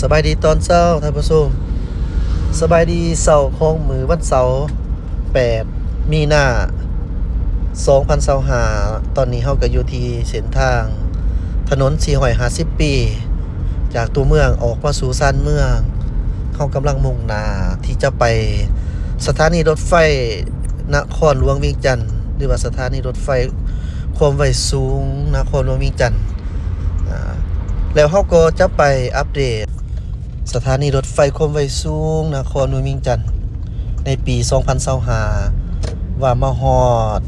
ສະບາຍດີຕອນເຊົ້າທ່ານຜູ້ຊົມ, ສະບາຍດີເຊົ້າຂອງມື້ວັນເສົາ ແປດ ມີນາ ສອງພັນຊາວຫ້າ. ຕອນນີ້ເຮົາກໍຢູ່ທີ່ເສັ້ນທາງຖະໜົນສີ່ຮ້ອຍຫ້າສິບປີ ຈາກຕົວເມືອງອອກມາສູ່ຊານເມືອງ. ເຮົາກຳລັງມຸ່ງໜ້າທີ່ຈະໄປສະຖານີລົດໄຟນະຄອນຫຼວງວຽງຈັນ ຫຼືວ່າສະຖານີລົດໄຟຄວາມໄວສູງນະຄອນຫຼວງວຽງຈັນ. ອາ ແລ້ວເຮົາກໍຈະໄປອັບເດດສະຖານີລົດໄຟຄວາມໄວສູງນະຄອນຫຼວງວຽງຈັນ ໃນປີສອງພັນຊາວຫ້າ ວ່າມາຮອດ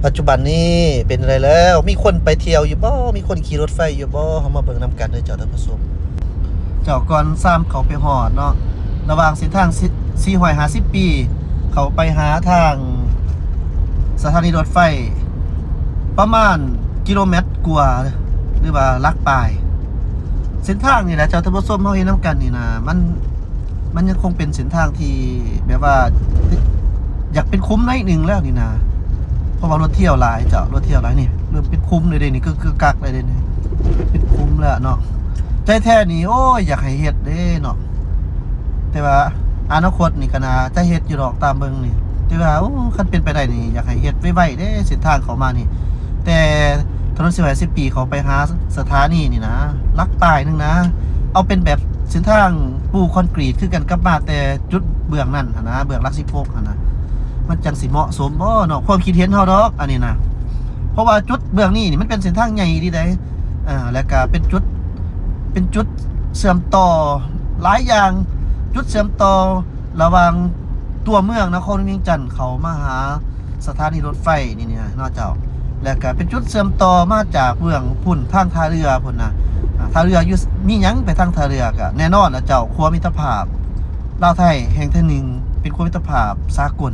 ປັດຈຸບັນນີ້ເປັນໃດແລ້ວ, ມີຄົນໄປທ່ຽວຢູ່ບໍ່? ມີຄົນຂີ່ລົດໄຟຢູ່ບໍ່? ເຮົາມາເບິ່ງນຳກັນເດີເຈົ້າທ່ານຜູ້ຊົມ. ເຈົ້າ ກ່ອນຊານເຂົ້າໄປຮອດເນາະ ລະຫວ່າງເສັ້ນທາງສີ່ ສີ່ຮ້ອຍຫ້າສິບປີ ເຂົ້າໄປຫາທາງສະຖານີລົດໄຟ ປະມານກິໂລແມັດກວ່າ ຫຼືວ່າຫຼັກປາຍ. ເສັ້ນທາງນີ້ແຫຼະເຈົ້າທ່ານຜູ້ຊົມ ເຮົາເຫັນນຳກັນນີ້ນະ ມັນ ມັນຍັງຄົງເປັນເສັ້ນທາງທີ່ແບບວ່າ ຢາກເປັນຂຸມໜ້ອຍໜຶ່ງແລ້ວນີ້ນະ ເພາະວ່າລົດທ່ຽວຫຼາຍເຈົ້າ ລົດທ່ຽວຫຼາຍ. ນີ້ເລີ່ມເປັນຂຸມເລີຍເດ້ນີ້ ກຶກໆ ກັກໆ ເລີຍເດ້ນີ້ ເປັນຂຸມແລ້ວເນາະ. ໃຈແທ້ນີ້ ໂອ້ຍ ຢາກໃຫ້ເຮັດເດ້ເນາະ ແຕ່ວ່າອະນາຄົດນີ້ກໍໜ້າຈະເຮັດຢູ່ດອກຕາມເບິ່ງນີ້ ແຕ່ວ່າ ໂອ້ ຄັນເປັນໄປໄດ້ນີ້ ຢາກໃຫ້ເຮັດໄວໆເດ້ ເສັ້ນທາງເຂົ້າມານີ້ ແຕ່ຖະໜົນສີ່ຮ້ອຍຫ້າສິບປີ ເຂົ້າໄປຫາສະຖານີນີ້ນະ ຫຼັກປາຍໜຶ່ງນະ ເອົາເປັນແບບເສັ້ນທາງປູຄອນກຣີດຄືກັນກັບມາແຕ່ຈຸດເບື້ອງນັ້ນຫັ້ນນະ ເບື້ອງຫຼັກສິບຫົກຫັ້ນນະ ມັນຈັ່ງຊິເໝາະສົມບໍ່ເນາະ? ຄວາມຄິດເຫັນເຮົາດອກອັນນີ້ນະ ເພາະວ່າຈຸດເບື້ອງນີ້ນີ້ ມັນເປັນເສັ້ນທາງໃຫຍ່ດີໃດ໋ ເອີ ແລ້ວກະເປັນຈຸດ ເປັນຈຸດເຊື່ອມຕໍ່ຫຼາຍຢ່າງ ຈຸດເຊື່ອມຕໍ່ລະຫວ່າງຕົວເມືອງນະຄອນວຽງຈັນ ເຂົ້າມາຫາສະຖານີລົດໄຟນີ້ເນາະເຈົ້າ ແລ້ວກະເປັນຈຸດເຊື່ອມຕໍ່ມາຈາກເບື້ອງພຸ້ນ ທາງທ່າເຮືອພຸ້ນນະ ອາ ທ່າເຮືອຢູ່ ມີຫຍັງໄປທາງທ່າເຮືອ ກະແນ່ນອນລະເຈົ້າ ຂົວມິດຕະພາບລາວໄທແຫ່ງທີໜຶ່ງ ເປັນຂົວມິດຕະພາບສາກົນ.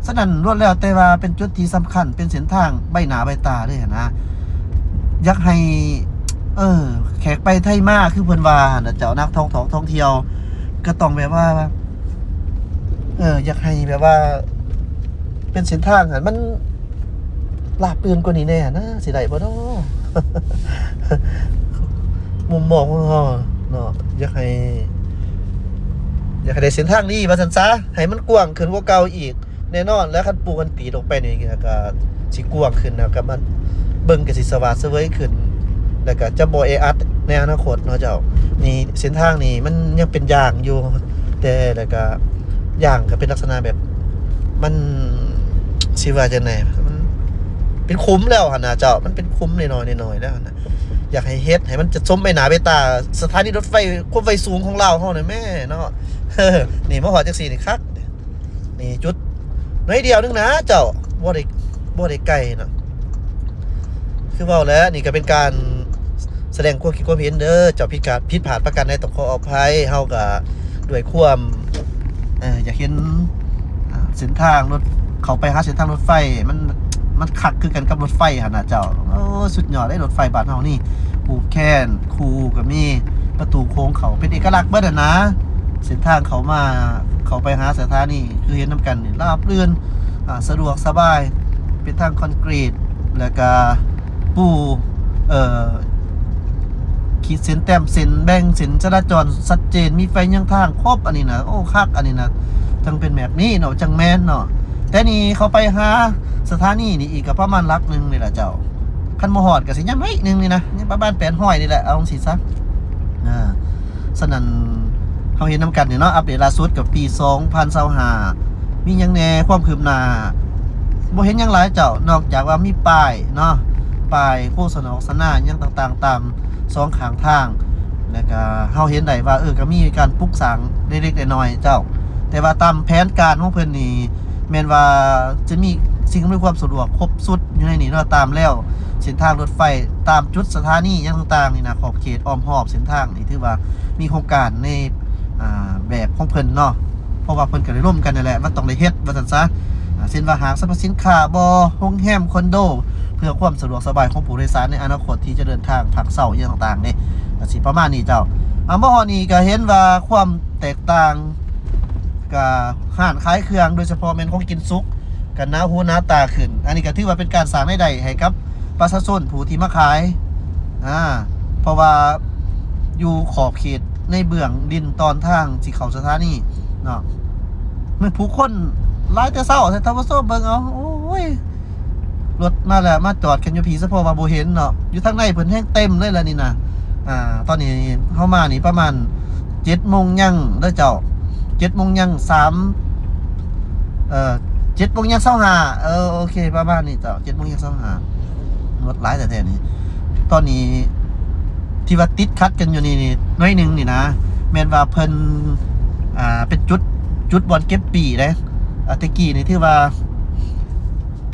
ສະນັ້ນ ລ້ວນແລ້ວແຕ່ວ່າເປັນຈຸດທີ່ສຳຄັນ ເປັນເສັ້ນທາງໃບໜ້າໃບຕາເລີຍຫັ້ນນະ ຢາກໃຫ້ ເອີ ແຂກໄປໄທມາ ຄືເພິ່ນວ່າຫັ້ນນະເຈົ້າ ນັກທ່ອງທ່ອງທ່ອງທ່ຽວ ກໍຕ້ອງແບບວ່າ ເອີ ຢາກໃຫ້ແບບວ່າເປັນເສັ້ນທາງຫັ້ນ ມັນລາບລື່ນກວ່ານີ້ແດ່ນະ ຊິໄດ້ບໍ່ນໍ? ມຸມມອງຂອງເຮົາເນາະ ຢາກໃຫ້ ຢາກໃຫ້ໄດ້ເສັ້ນທາງດີວ່າຊັ້ນຊະ ໃຫ້ມັນກວ້າງຂຶ້ນກວ່າເກົ່າອີກ. ແນ່ນອນແລ້ວ ຄັນປູຄອນກຣີດອອກໄປນີ້ກໍຊິກວ້າງຂຶ້ນ ແລ້ວກໍມັນເບິ່ງກໍຊິສະຫວາດສະເຫວີຍຂຶ້ນ ແລ້ວກໍຈະບໍ່ແອອັດໃນອະນາຄົດເນາະເຈົ້າ. ນີ້ເສັ້ນທາງນີ້ມັນຍັງເປັນຢາງຢູ່ ແຕ່ແລ້ວກໍຢາງກໍເປັນລັກສະນະແບບ ມັນ ຊິວ່າຈັ່ງໃດ ມັນເປັນຂຸມແລ້ວຫັ້ນນະເຈົ້າ ມັນເປັນຂຸມນ້ອຍໆ ນ້ອຍໆ ແລ້ວຫັ້ນນະ. ຢາກໃຫ້ເຮັດໃຫ້ມັນຈະສົມໃບໜ້າໃບຕາສະຖານີລົດໄຟຄວາມໄວສູງຂອງລາວເຮົານີ້ແມ້ເນາະ. ນີ້ມາຮອດຈັ່ງຊີ້ນີ້ຄັກ. ນີ້ຈຸດໜ້ອຍດຽວໜຶ່ງນະເຈົ້າ ບໍ່ໄດ້ ບໍ່ໄດ້ໄກເນາະ. ຄືເວົ້າແຫຼະ ນີ້ກໍເປັນການສະແດງຄວາມຄິດຄວາມເຫັນເດີເຈົ້າ. ຜິດການ ຜິດພາດປະການໃດຕ້ອງຂໍອະໄພ. ເຮົາກໍດ້ວຍຄວາມ ເອີ ຢາກເຫັນ ອາ ເສັ້ນທາງລົດ ເຂົ້າໄປຫາເສັ້ນທາງລົດໄຟ ມັນ ມັນຄັກຄືກັນກັບລົດໄຟຫັ້ນນະເຈົ້າ. ໂອ້ ສຸດຍອດເດ້ ລົດໄຟບ້ານເຮົານີ້ ຜູກແຂນ ຄູ່ກໍມີ ປະຕູໂຄ້ງເຂົ້າ ເປັນເອກະລັກເບິດຫັ້ນນະ. ເສັ້ນທາງເຂົ້າມາ ເຂົ້າໄປຫາສະຖານີ ຄືເຫັນນຳກັນນີ້ ລາບລື່ນ ອາ ສະດວກສະບາຍ ເປັນທາງຄອນກຣີດ ແລ້ວກະປູ ເອີ ຂີດເສັ້ນ ແຕ້ມເສັ້ນ ແບ່ງເສັ້ນຈະລາຈອນຊັດເຈນ ມີໄຟຍາງທາງຄົບ. ອັນນີ້ນະ ໂອ້ ຄັກ ອັນນີ້ນະ ຈັ່ງເປັນແບບນີ້ເນາະ ຈັ່ງແມ່ນເນາະ. ແຕ່ນີ້ເຂົ້າໄປຫາສະຖານີນີ້ອີກກໍປະມານຫຼັກໜຶ່ງນີ້ແຫຼະເຈົ້າ. ຄັນບໍ່ຮອດກໍຊິຍັງໜ້ອຍໜຶ່ງນີ້ນະ ຍັງປະມານແປດຮ້ອຍນີ້ແຫຼະ ເອົາຈັ່ງຊີ້ຊະ. ເອີ ສະນັ້ນ ເຮົາເຫັນນຳກັນນີ້ເນາະ ອັບເດດລ່າສຸດກໍປີສອງພັນຊາວຫ້າ ມີຫຍັງແດ່ຄວາມຄືບໜ້າ? ບໍ່ເຫັນຫຍັງຫຼາຍເຈົ້າ ນອກຈາກວ່າມີປ້າຍເນາະ ປ້າຍໂຄສະນາໂຄສະນາຫຍັງຕ່າງໆ ຕາມສອງຂ້າງທາງ ແລ້ວກໍເຮົາເຫັນໄດ້ວ່າ ເອີ ກໍມີການປຸກສ້າງເລັກໆ ນ້ອຍໆ ເຈົ້າ. ແຕ່ວ່າຕາມແຜນການຂອງເພິ່ນນີ້ ແມ່ນວ່າຈະມີສິ່ງອຳນວຍຄວາມສະດວກຄົບຊຸດຢູ່ໃນນີ້ເນາະ ຕາມແລວເສັ້ນທາງລົດໄຟ ຕາມຈຸດສະຖານີຫຍັງຕ່າງໆ ນີ້ນະ ຂອບເຂດອ້ອມຮອບເສັ້ນທາງນີ້ ຖືວ່າມີໂຄງການໃນ ອາ ແບບຂອງເພິ່ນເນາະ ເພາະວ່າເພິ່ນກໍໄດ້ລົມກັນນັ້ນແຫຼະ ມັນຕ້ອງໄດ້ເຮັດວ່າຊັ້ນຊະ. ອາ ເຊັ່ນວ່າຫ້າງສັບພະສິນຄ້າບໍ ໂຮງແຮມ ຄອນໂດ ເພື່ອຄວາມສະດວກສະບາຍຂອງຜູ້ໂດຍສານໃນອະນາຄົດທີ່ຈະເດີນທາງພັກເຊົາຫຍັງຕ່າງໆ ເດ້ ກໍຊິປະມານນີ້ເຈົ້າ. ອາ ມາຮອດນີ້ກໍເຫັນວ່າຄວາມແຕກຕ່າງ ກະຮ້ານຂາຍເຄື່ອງ ໂດຍສະເພາະແມ່ນຂອງກິນສຸກ ກະໜາຫູໜາຕາຂຶ້ນ. ອັນນີ້ກະຖືວ່າເປັນການສ້າງລາຍໄດ້ໃຫ້ກັບປະຊາຊົນຜູ້ທີ່ມາຂາຍ ອາ ເພາະວ່າ ຢູ່ຂອບເຂດໃນເບື້ອງດິນຕອນທາງຊິເຂົ້າສະຖານີເນາະ. ມັນຜູ້ຄົນຫຼາຍແຕ່ເຊົ້າແທ້ທ່ານຜູ້ຊົມ ເບິ່ງເອົາ ໂອ້ຍ ລົດມາແລ້ວ ມາຈອດກັນຢູ່ພີ້ ສະເພາະວ່າບໍ່ເຫັນເນາະ. ຢູ່ທາງໃນເພິ່ນແຮງເຕັມເລີຍລະນີ້ນະ. ອ່າ ຕອນນີ້ເຮົາມານີ້ປະມານເຈັດໂມງຍັງເດີເຈົ້າ ເຈັດໂມງຍັງສາມ ເອີ ເຈັດໂມງຍັງຊາວຫ້າ ເອີ ໂອເຄ ປະມານນີ້ເຈົ້າ ເຈັດໂມງຍັງຊາວຫ້າ ລົດຫຼາຍແທ້ໆນີ້. ຕອນນີ້ທີ່ວ່າຕິດຂັດກັນຢູ່ນີ້ ນີ້ໜ້ອຍໜຶ່ງນີ້ນະ ແມ່ນວ່າເພິ່ນ ອ່າ ເປັນຈຸດ ຈຸດບ່ອນເກັບປີ້ເດ້. ອ່າ ແຕ່ກີ້ນີ້ຖືວ່າ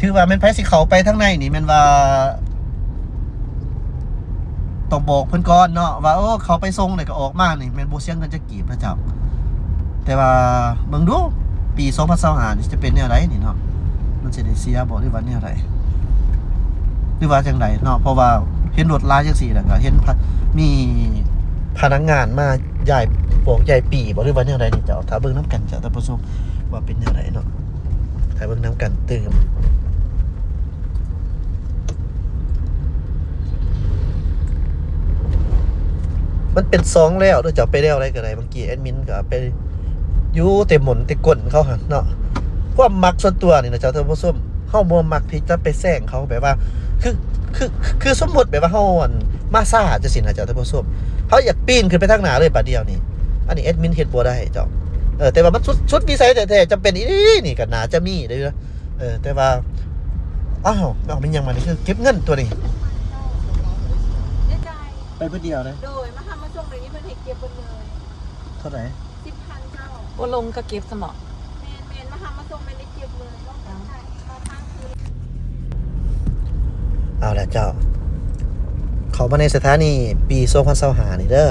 ຖືວ່າແມ່ນໃຜຊິເຂົ້າໄປທາງໃນນີ້ ແມ່ນວ່າຕ້ອງບອກເພິ່ນກ່ອນເນາະ ວ່າ ໂອ້ ເຂົ້າໄປສົ່ງແລ້ວກໍອອກມານີ້ ແມ່ນບໍ່ເສຍເງິນຈັກກີບນະເຈົ້າ. ແຕ່ວ່າເບິ່ງດູປີສອງພັນຊາວຫ້ານີ້ຈະເປັນແນວໃດນີ້ເນາະ ມັນຊິໄດ້ເສຍບໍ່ ຫຼືວ່າແນວໃດ ຫຼືວ່າຈັ່ງໃດເນາະ. ເພາະວ່າເຫັນລົດຫຼາຍຈັ່ງຊີ້ ແລ້ວກໍເຫັນພະ ມີພະນັກງານມາຍ້າຍ ບອກຍ້າຍປີ້ບໍ່ ຫຼືວ່າແນວໃດນີ້ເຈົ້າ. ຖ້າເບິ່ງນຳກັນເຈົ້າທ່ານຜູ້ຊົມ ວ່າເປັນແນວໃດເນາະ ຖ້າເບິ່ງນຳກັນຕື່ມ. ມັນເປັນຊ່ອງແລ້ວເດີເຈົ້າ ໄປແນວໃດກໍໄດ້. ບາງທີແອດມິນກໍໄປຢູ່ແຕ່ໝົນແຕ່ກົ້ນເຂົາຫັ້ນເນາະ. ຄວາມມັກສ່ວນຕົວນີ້ນະເຈົ້າທ່ານຜູ້ຊົມ ເຮົາບໍ່ມັກທີ່ຈະໄປແຊງເຂົາ ແບບວ່າ ຄື ຄື ຄືສົມມຸດແບບວ່າເຮົາ ອັນ ມາຊ້າຈັ່ງຊີ້ນະເຈົ້າທ່ານຜູ້ຊົມ ເຮົາຢາກປີນຂຶ້ນໄປທາງໜ້າເລີຍບາດດຽວນີ້. ອັນນີ້ແອດມິນເຮັດບໍ່ໄດ້ເຈົ້າ. ເອີ ແຕ່ວ່າມັນສຸດ ສຸດວິໄສແທ້ໆ ຈຳເປັນອີ່ຫຼີນີ້ກໍໜ້າຈະມີເດ້. ເອີ ແຕ່ວ່າ ອ້າວ ເອົາ ແມ່ນຫຍັງມານີ້ ຄືເກັບເງິນຕົວນີ້ ໄປເບິດດຽວເດ້. ໂດຍ ມາຫາມາສົ່ງໃນນີ້ເພິ່ນໃຫ້ເກັບເບິດເລີຍ. ເທົ່າໃດ? ສິບພັນເຈົ້າ. ບໍ່ລົງກໍເກັບຊະເໝາະ. ແມ່ນໆ ມາຫາມາສົ່ງແມ່ນໄດ້ເກັບເລີຍ. ເອົາລະເຈົ້າ ເຂົ້າມາໃນສະຖານີປີສອງພັນຊາວຫ້ານີ້ເດີ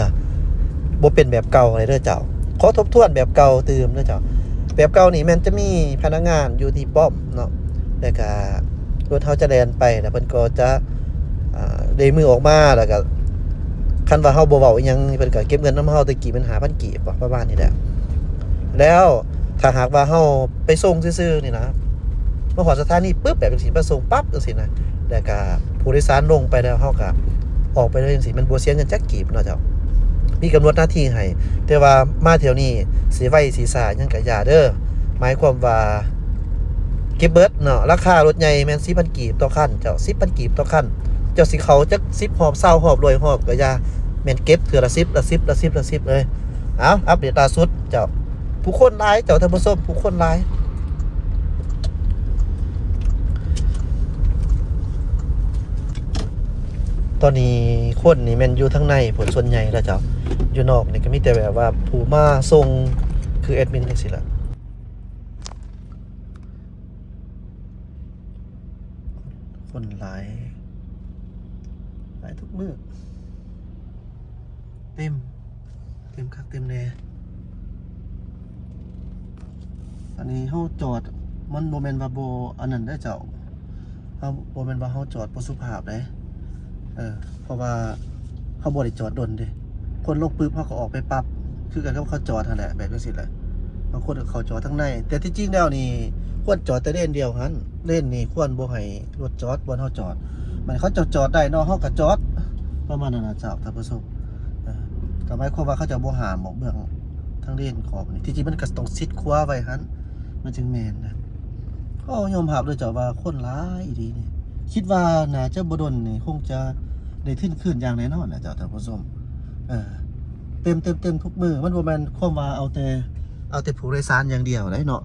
ບໍ່ເປັນແບບເກົ່າເລີຍເດີເຈົ້າ. ຂໍທົບທວນແບບເກົ່າຕື່ມເດີເຈົ້າ. ແບບເກົ່ານີ້ແມ່ນຈະມີພະນັກງານຢູ່ທີ່ປ້ອມເນາະ ແລ້ວກະລົດເຮົາຈະແລ່ນໄປ ແລ້ວເພິ່ນກໍຈະ ອ່າ ເດມືອອກມາ ແລ້ວກະ ຄັນວ່າເຮົາບໍ່ເວົ້າອີ່ຫຍັງ ເພິ່ນກໍເກັບເງິນນຳເຮົາ. ແຕ່ກີ້ແມ່ນຫ້າພັນກີບ ປະມານນີ້ແຫຼະ. ແລ້ວຖ້າຫາກວ່າເຮົາໄປສົ່ງຊື່ໆນີ້ນະ ມາຮອດສະຖານີປຶບ ແບບຈັ່ງຊີ້ ມາສົ່ງປັບຈັ່ງຊີ້ນະ ແລ້ວກະຜູ້ໂດຍສານລົງໄປແລ້ວ ເຮົາກະອອກໄປເລີຍຈັ່ງຊີ້ ມັນບໍ່ເສຍເງິນຈັກກີບເນາະເຈົ້າ. ມີກຳນົດນາທີໃຫ້ ແຕ່ວ່າມາຖ້ຽວນີ້ ຊິໄວຊິຊ້າຫຍັງກະຢ່າເດີ. ໝາຍຄວາມວ່າເກັບເບິດເນາະ. ລາຄາລົດໃຫຍ່ແມ່ນສິບພັນກີບຕໍ່ຄັນເຈົ້າ ສິບພັນກີບຕໍ່ຄັນ. ເຈົ້າຊິເຂົ້າຈັກສິບຮອບ ຊາວຮອບ ຮ້ອຍຮອບກໍຢ່າ ແມ່ນເກັບເທື່ອລະສິບ ລະສິບ ລະສິບ ລະສິບເລີຍ. ເອົາ ອັບເດດລ່າສຸດເຈົ້າ. ຜູ້ຄົນຫຼາຍເຈົ້າທ່ານຜູ້ຊົມ ຜູ້ຄົນຫຼາຍ. ຕອນນີ້ຄົນນີ້ແມ່ນຢູ່ທາງໃນພຸ້ນສ່ວນໃຫຍ່ແລ້ວເຈົ້າ. ຢູ່ນອກນີ້ກໍມີແຕ່ແບບວ່າຜູ້ມາສົ່ງ ຄືແອດມິນຈັ່ງຊີ້ລະ. ຄົນຫຼາຍ ຫຼາຍທຸກມື້ ເຕັມ ເຕັມຄັກເຕັມແນ່. ອັນນີ້ເຮົາຈອດ ມັນບໍ່ແມ່ນວ່າບໍ່ອັນນັ້ນເດີເຈົ້າ. ເຮົາ ບໍ່ແມ່ນວ່າເຮົາຈອດບໍ່ສຸພາບເດ້. ເອີ ເພາະວ່າເຮົາບໍ່ໄດ້ຈອດດົນເດ້. ຄົນລົງປຶບ ເຮົາກໍອອກໄປປັບ ຄືກັນກັບເຂົາຈອດຫັ້ນແຫຼະ ແບບຈັ່ງຊີ້ແຫຼະ. ບາງຄົນກໍເຂົ້າຈອດທາງໃນ ແຕ່ທີ່ຈິງແລ້ວນີ້ ຄວນຈອດແຕ່ເລນດຽວຫັ້ນ. ເລນນີ້ຄວນບໍ່ໃຫ້ລົດຈອດບ່ອນເຮົາຈອດ. ບາດນີ້ເຂົາເຈົ້າຈອດໄດ້ເນາະ ເຮົາກໍຈອດ ປະມານນັ້ນນະເຈົ້າ ທ່ານຜູ້ຊົມ. ເອີ ກໍໝາຍຄວາມວ່າເຂົາເຈົ້າບໍ່ຫ້າມອອກເບື້ອງທາງເລນຂອບນີ້. ທີ່ຈິງມັນກໍຕ້ອງຊິດຂວາໄວ້ຫັ້ນ ມັນຈຶ່ງແມ່ນນະ. ກໍຍອມຮັບເດີເຈົ້າວ່າຄົນຫຼາຍອີ່ຫຼີນີ້. ຄິດວ່າໜ້າຈະບໍ່ດົນນີ້ຄົງຈະໄດ້ທຶນຄືນຢ່າງແນ່ນອນນະເຈົ້າ ທ່ານຜູ້ຊົມ. ເອີ ເຕັມ ເຕັມ ເຕັມທຸກມື້. ມັນບໍ່ແມ່ນຄວາມວ່າເອົາແຕ່ ເອົາແຕ່ຜູ້ໂດຍສານຢ່າງດຽວໄດ໋ເນາະ.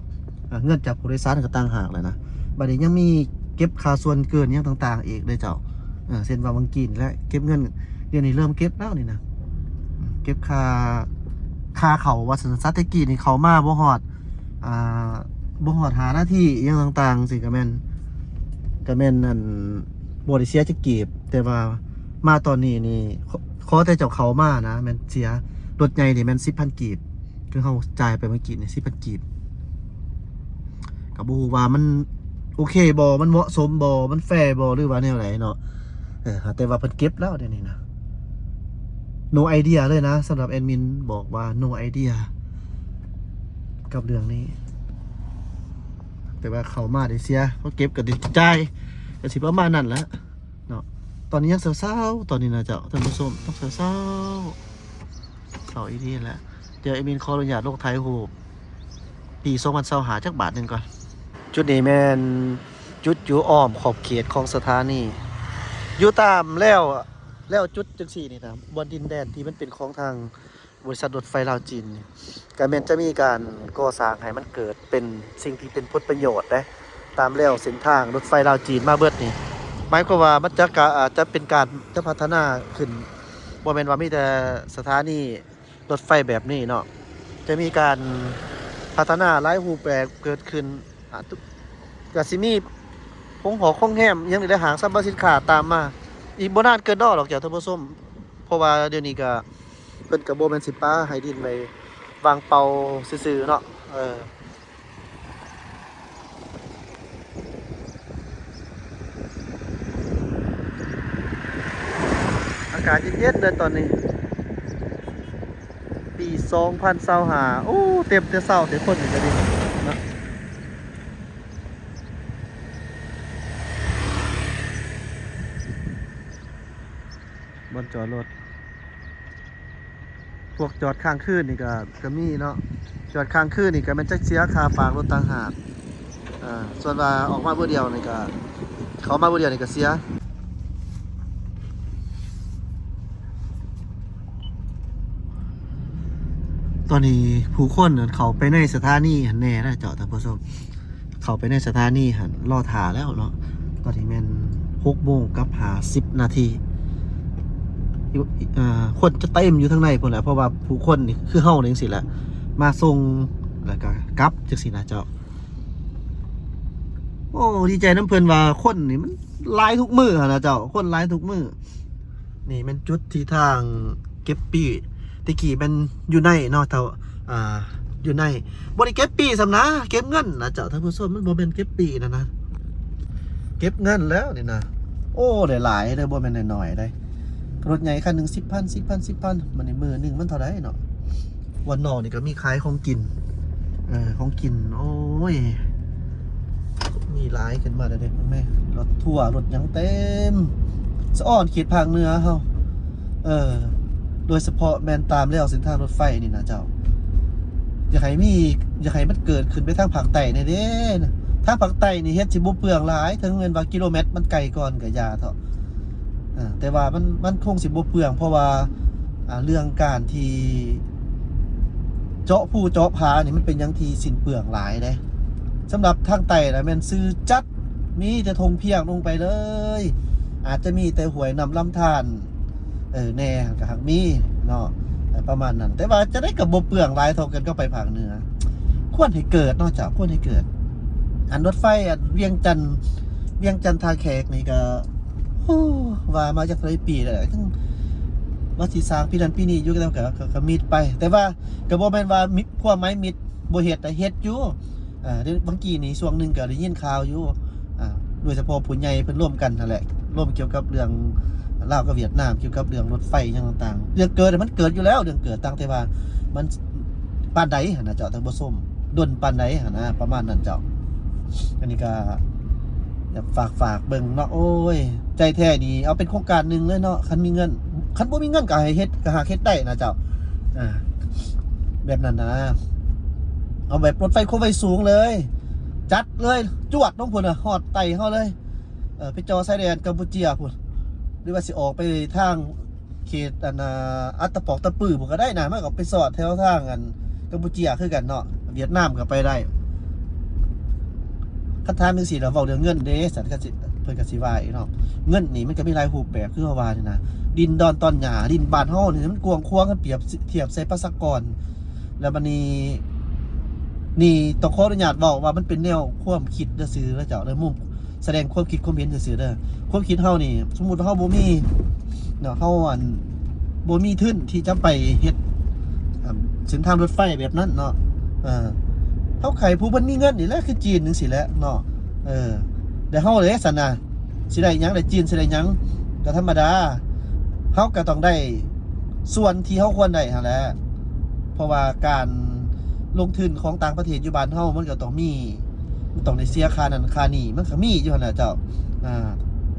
ອ່າ ເງິນຈາກຜູ້ໂດຍສານກໍຕ່າງຫາກແລ້ວນະ. ບັດນີ້ຍັງມີເກັບຄ່າສ່ວນເກີນຫຍັງຕ່າງໆອີກເດ້ເຈົ້າ. ເອີ ເຊັ່ນວ່າບາງກີ້ນີ້ແຫຼະ ເກັບເງິນ ດຽວນີ້ເລີ່ມເກັບແລ້ວນີ້ນະ. ເກັບຄ່າ ຄ່າເຂົ້າວ່າຊັ້ນຊະ. ແຕ່ກີ້ນີ້ເຂົ້າມາບໍ່ຮອດ ອ່າ ບໍ່ຮອດຫ້ານາທີ ອີ່ຫຍັງຕ່າງໆ ຊີ້ກໍແມ່ນ ກໍແມ່ນ ອັນ ບໍ່ໄດ້ເສຍຈັກກີບ. ແຕ່ວ່າມາຕອນນີ້ນີ້ ຂໍ ຂໍແຕ່ເຈົ້າເຂົ້າມານະ ແມ່ນເສຍ. ລົດໃຫຍ່ນີ້ແມ່ນສິບພັນກີບ ຄືເຮົາຈ່າຍໄປເມື່ອກີ້ນີ້ ສິບພັນກີບ. ກໍບໍ່ຮູ້ວ່າມັນໂອເຄບໍ່ ມັນເໝາະສົມບໍ່ ມັນແຟບໍ່ ຫຼືວ່າແນວໃດເນາະ. ເອີ ແຕ່ວ່າເພິ່ນເກັບແລ້ວດຽວນີ້ນະ. No idea ເລີຍນະ. ສຳລັບແອດມິນບອກວ່າ no idea ກັບເລື່ອງນີ້. ແຕ່ວ່າເຂົ້າມາໄດ້ເສຍ ເຂົາເກັບກໍໄດ້ຈ່າຍ ກໍຊິປະມານນັ້ນແຫຼະເນາະ. ຕອນນີ້ຍັງເຊົ້າໆ ຕອນນີ້ນະເຈົ້າ ທ່ານຜູ້ຊົມ ຕ້ອງເຊົ້າໆ. ເອົາອີ່ນີ້ແຫຼະ. ດຽວແອດມິນຂໍອະນຸຍາດລົງຖ່າຍຮູບປີສອງພັນຊາວຫ້າຈັກບາດໜຶ່ງກ່ອນ. ຈຸດນີ້ແມ່ນຈຸດຢູ່ອ້ອມຂອບເຂດຂອງສະຖານີ. ຢູ່ຕາມແລວ ແລວຈຸດຈັ່ງຊີ້ນີ້ນະ, ບ່ອນດິນແດນທີ່ມັນເປັນຂອງທາງ ບໍລິສັດລົດໄຟລາວຈີນນີ້ ກະແມ່ນຈະມີການກໍ່ສ້າງໃຫ້ມັນເກີດເປັນສິ່ງທີ່ເປັນຜົນປະໂຫຍດເດ້ ຕາມແລວເສັ້ນທາງລົດໄຟລາວຈີນມາເບິດນີ້. ໝາຍຄວາມວ່າມັນຈະກະ ອາດຈະເປັນການ ຈະພັດທະນາຂຶ້ນ, ບໍ່ແມ່ນວ່າມີແຕ່ສະຖານີລົດໄຟແບບນີ້ເນາະ, ຈະມີການພັດທະນາຫຼາຍຮູບແບບເກີດຂຶ້ນ. ອາ ກະຊິມີໂຮງຫໍໂຮງແຮມ ອີ່ຫຍັງນີ້ແຫຼະ, ຫ້າງສັບພະສິນຄ້າຕາມມາ ອີກບໍ່ນານເກີນດອກດອກເຈົ້າທ່ານຜູ້ຊົມ. ເພາະວ່າດຽວນີ້ກະ ເພິ່ນກະບໍ່ແມ່ນຊິປະໃຫ້ດິນໄວ້ວ່າງເປົ່າຊື່ໆເນາະ. ເອີ ອາກາດເຢັນໆເດີຕອນນີ້ ປີສອງພັນຊາວຫ້າ. ໂອ້ ເຕັມແຕ່ເຊົ້າແຕ່ຄົນນີ້ກະດີເນາະ. ບ່ອນຈອດລົດ ພວກຈອດຄ້າງຄືນນີ້ກະ ກະມີເນາະ, ຈອດຄ້າງຄືນນີ້ກະແມ່ນຈັກເສຍຄ່າຝາກລົດຕ່າງຫາກ. ອ່າ ສ່ວນວ່າອອກມາມື້ດຽວນີ້ກະ ເຂົ້າມາມື້ດຽວນີ້ກະເສຍ. ຕອນນີ້ຜູ້ຄົນເຂົ້າໄປໃນສະຖານີຫັ້ນແດ່ນະເຈົ້າທ່ານຜູ້ຊົມ. ເຂົ້າໄປໃນສະຖານີຫັ້ນ ລໍຖ້າແລ້ວເນາະ. ຕອນນີ້ແມ່ນຫົກໂມງກັບຫ້າສິບນາທີ. ຢູ່ ອ່າ ຄົນຈະເຕັມຢູ່ທາງໃນພຸ້ນແຫຼະ, ເພາະວ່າຜູ້ຄົນນີ້ຄືເຮົານີ້ຈັ່ງຊີ້ແຫຼະ ມາສົ່ງແລ້ວກະກັບຈັ່ງຊີ້ນະເຈົ້າ. ໂອ້ ດີໃຈນຳເພິ່ນວ່າຄົນນີ້ມັນຫຼາຍທຸກມື້ຫັ້ນນະເຈົ້າ, ຄົນຫຼາຍທຸກມື້. ນີ້ແມ່ນຈຸດທີ່ທາງເກັບປີ້ ແຕ່ກີ້ແມ່ນຢູ່ໃນເນາະ ເທົ່າ ອ່າ ຢູ່ໃນ ບໍ່ໄດ້ເກັບປີ້ຊ້ຳນະ ເກັບເງິນນະເຈົ້າທ່ານຜູ້ຊົມ, ມັນບໍ່ແມ່ນເກັບປີ້ນັ້ນນະ ເກັບເງິນແລ້ວນີ້ນະ. ໂອ້ ຫຼາຍໆເດີ ບໍ່ແມ່ນນ້ອຍໆເດ້. ລົດໃຫຍ່ຄັນໜຶ່ງສິບພັນ ສິບພັນ ສິບພັນ ບາດນີ້ມື້ໜຶ່ງມັນເທົ່າໃດເນາະ. ວັນນອກນີ້ກະມີຂາຍຂອງກິນ ເອີ ຂອງກິນ ໂອ້ຍ ມີຫຼາຍຂຶ້ນມາເດ້ ເບິ່ງແມະ ລົດທົວ ລົດຫຍັງເຕັມ ສະອອນເຂດພາກເໜືອເຮົາ. ເອີ ໂດຍສະເພາະແມ່ນຕາມແລວເສັ້ນທາງລົດໄຟນີ້ນະເຈົ້າ, ຢາກໃຫ້ມີ ຢາກໃຫ້ມັນເກີດຂຶ້ນໄປທາງພາກໃຕ້ແດ່ເດ້. ທາງພາກໃຕ້ນີ້ເຮັດຊິບໍ່ເປືອງຫຼາຍ, ເຖິງແມ່ນວ່າກິໂລແມັດມັນໄກກ່ອນກະຢ່າເຖາະ. ເອີ ແຕ່ວ່າມັນ ມັນຄົງຊິບໍ່ເປືອງ ເພາະວ່າ ອ່າ ເລື່ອງການທີ່ເຈາະພູເຈາະຜານີ້ ມັນເປັນຫຍັງທີ່ສິ້ນເປືອງຫຼາຍເດ້. ສຳລັບທາງໃຕ້ນະ ແມ່ນຊື່ຈັດ ມີແຕ່ທົ່ງພຽງລົງໄປເລີຍ, ອາດຈະມີແຕ່ຫ້ວຍນ້ຳລຳທານ ເອີ ແດ່ ກະຫາກມີເນາະ ເອີ ປະມານນັ້ນ. ແຕ່ວ່າຈັ່ງໃດກະບໍ່ເປືອງຫຼາຍເທົ່າກັນກັບໄປພາກເໜືອ. ຄວນໃຫ້ເກີດເນາະເຈົ້າ ຄວນໃຫ້ເກີດ. ອັນລົດໄຟອັນວຽງຈັນ ວຽງຈັນທ່າແຂກນີ້ກະ ໂອ້ ວ່າມາຈັກເທົ່າໃດປີແລ້ວ ຍັງວ່າຊິສ້າງປີນັ້ນປີນີ້ຢູ່ ແຕ່ກະ ກະ ກະມິດໄປ. ແຕ່ວ່າກະບໍ່ແມ່ນວ່າມິດ ຄວາມໝາຍມິດບໍ່ເຮັດ ເຮັດຢູ່. ເອີ ບາງກີ້ນີ້ ຊ່ວງໜຶ່ງກະໄດ້ຍິນຂ່າວຢູ່ ອ່າ ໂດຍສະເພາະຜູ້ໃຫຍ່ເພິ່ນລົມກັນຫັ້ນແຫຼະ ລົມກ່ຽວກັບເລື່ອງລາວກັບຫວຽດນາມ ກ່ຽວກັບເລື່ອງລົດໄຟຫຍັງຕ່າງໆ. ເລື່ອງເກີດມັນເກີດຢູ່ແລ້ວ ເລື່ອງເກີດ ຕ່າງແຕ່ວ່າມັນປານໃດຫັ້ນນະເຈົ້າທ່ານຜູ້ຊົມ ດົນປານໃດຫັ້ນນະ ປະມານນັ້ນເຈົ້າ. ອັນນີ້ກະຢາກຝາກ ຝາກເບິ່ງເນາະ. ໂອ້ຍ ໃຈແທ້ນີ້ເອົາເປັນໂຄງການໜຶ່ງເລີຍເນາະ ຄັນມີເງິນ. ຄັນບໍ່ມີເງິນກະໃຫ້ເຮັດ ກະຫາເຮັດໄດ້ນະເຈົ້າ. ອ່າ ແບບນັ້ນນະ ເອົາແບບລົດໄຟຄວາມໄວສູງເລີຍ ຈັດເລີຍ ຈວດລົງພຸ້ນນະ ຮອດໃຕ້ເຮົາເລີຍ. ເອີ ໄປເຈາະຊາຍແດນກຳປູເຈຍພຸ້ນ ຫຼືວ່າຊິອອກໄປທາງເຂດ ອັນ ອາ ອັດຕະປອກຕະປືພຸ້ນກະໄດ້ນະ, ມັນກະໄປສອດແຖວທາງ ອັນ ກຳປູເຈຍຄືກັນເນາະ ຫວຽດນາມກະໄປໄດ້. ຄັນຖາມຈັ່ງຊີ້ລະເວົ້າເລື່ອງເງິນເດ້ ສັນກະຊິ ເພິ່ນກະຊິວ່າອີກເນາະ. ເງິນນີ້ມັນກະມີຫຼາຍຮູບແບບ ຄືເຮົາວ່ານີ້ນະ ດິນດອນຕອນຫຍ້າ ດິນບ້ານເຮົານີ້ມັນກວ້າງຂວາງ ຄັນປຽບທຽບໃສ່ປະຊາກອນ. ແລ້ວບາດນີ້ ນີ້ຕ້ອງຂໍອະນຸຍາດເວົ້າວ່າມັນເປັນແນວຄວາມຄິດຊື່ໆເດີເຈົ້າເດີ ມຸມ ສະແດງຄວາມຄິດຄວາມເຫັນຊື່ໆເດີ. ຄວາມຄິດເຮົານີ້ ສົມມຸດວ່າເຮົາບໍ່ມີເນາະ ເຮົາ ອັນ ບໍ່ມີທຶນທີ່ຈະໄປເຮັດ ອ່າ ເສັ້ນທາງລົດໄຟແບບນັ້ນເນາະ. ເອີ ເຮົາໃຫ້ຜູ້ເພິ່ນມີເງິນນີ້ແຫຼະ ຄືຈີນຈັ່ງຊີ້ແຫຼະເນາະ. ເອີ ແຕ່ເຮົາເດ້ຊັ້ນນະ ຊິໄດ້ຫຍັງ ໄດ້ຈີນຊິໄດ້ຫຍັງ ກະທຳມະດາ ເຮົາກະຕ້ອງໄດ້ສ່ວນທີ່ເຮົາຄວນໄດ້ຫັ້ນແຫຼະ. ເພາະວ່າການລົງທຶນຂອງຕ່າງປະເທດຢູ່ບ້ານເຮົາ ມັນກະຕ້ອງມີ ມັນຕ້ອງໄດ້ເສຍຄ່ານັ້ນຄ່ານີ້ ມັນກະມີຢູ່ຫັ້ນແຫຼະເຈົ້າ. ອ່າ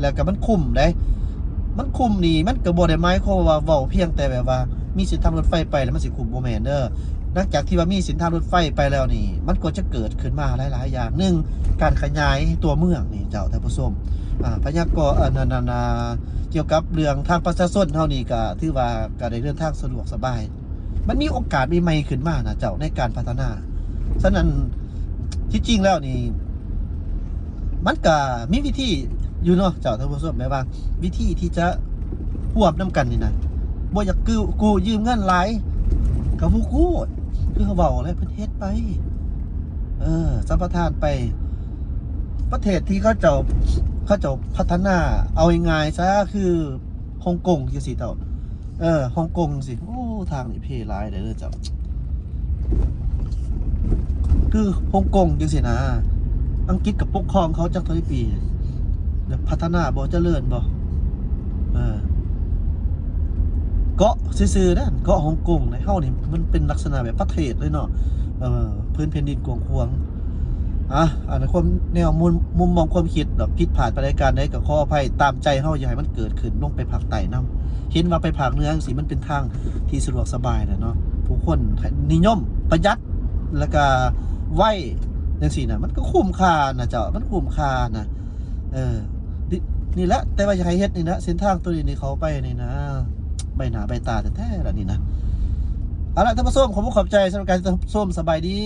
ແລ້ວກະມັນຄຸ້ມເດ້ ມັນຄຸ້ມນີ້ ມັນກະບໍ່ໄດ້ໝາຍຄວາມວ່າເວົ້າພຽງແຕ່ແບບວ່າ ມີເສັ້ນທາງລົດໄຟໄປແລ້ວມັນຊິຄຸ້ມ ບໍ່ແມ່ນເດີ. ຫຼັງຈາກທີ່ວ່າມີເສັ້ນທາງລົດໄຟໄປແລ້ວນີ້ ມັນກໍຈະເກີດຂຶ້ນມາຫຼາຍໆຢ່າງ. ໜຶ່ງ ການຂະຫຍາຍຕົວເມືອງນີ້ເຈົ້າ ທ່ານຜູ້ຊົມ ອາ ພະຍາກອນ ອັນນັ້ນ ອັນ ອ່າ ກ່ຽວກັບເລື່ອງທາງປະຊາຊົນເຮົານີ້ ກໍຖືວ່າກໍໄດ້ເດີນທາງສະດວກສະບາຍ. ມັນມີໂອກາດໃໝ່ໆຂຶ້ນມານະເຈົ້າ ໃນການພັດທະນາ. ສະນັ້ນ ທີ່ຈິງແລ້ວນີ້ ມັນກະມີວິທີຢູ່ເນາະເຈົ້າ ທ່ານຜູ້ຊົມ ແບບວ່າວິທີທີ່ຈະຮ່ວມນຳກັນນີ້ນະ ບໍ່ຢາກກູ້ ກູ້ຢືມເງິນຫຼາຍ ກໍບໍ່ກູ້ ຄືເຮົາເວົ້າແຫຼະ ເພິ່ນເຮັດໄປ ເອີ ສຳປະທານໄປ. ປະເທດທີ່ເຂົາເຈົ້າ ເຂົາເຈົ້າພັດທະນາ ເອົາງ່າຍໆຊະ ຄືຮົງກົງຈັ່ງຊີ້ເຈົ້າ ເອີ ຮົງກົງຈັ່ງຊີ້ ໂອ້ ທາງນີ້ເພຫຼາຍເດີເຈົ້າ ຄືຮົງກົງຈັ່ງຊີ້ນະ ອັງກິດກໍປົກຄອງເຂົາຈັກເທົ່າໃດປີ ແບບພັດທະນາບໍ່ ຈະເລີນບໍ່ ເອີ ເກາະຊື່ໆນະ ເກາະຮົງກົງນະ ເຮົານີ້ມັນເປັນລັກສະນະແບບປະເທດເລີຍເນາະ ເອີ ພື້ນແຜ່ນດິນກວ້າງຂວາງ. ອ່ະ ອັນນັ້ນຄວາມແນວມຸມ ມຸມມອງຄວາມຄິດດອກ ຜິດພາດປານໃດການໃດກໍຂໍອະໄພ ຕາມໃຈເຮົາ ຢ່າໃຫ້ມັນເກີດຂຶ້ນລົງໄປພາກໃຕ້ນຳ. ເຫັນວ່າໄປພາກເໜືອຈັ່ງຊີ້ ມັນເປັນທາງທີ່ສະດວກສະບາຍແຫຼະເນາະ ຜູ້ຄົນນິຍົມປະຢັດ ແລ້ວກະໄວຈັ່ງຊີ້ນະ ມັນກໍຄຸ້ມຄ່ານະເຈົ້າ ມັນຄຸ້ມຄ່ານະ ເອີ ນີ້ ນີ້ແຫຼະ ແຕ່ວ່າຢາກໃຫ້ເຮັດນີ້ນະ ເສັ້ນທາງໂຕນີ້ນີ້ ເຂົ້າໄປນີ້ນະ ໄບໜ້າໄບຕາແທ້ໆລະນີ້ນະ. ເອົາລະ ທ່ານຜູ້ຊົມ ຂອບຄຸນຂອບໃຈສຳລັບການຮັບຊົມ ສະບາຍດີ.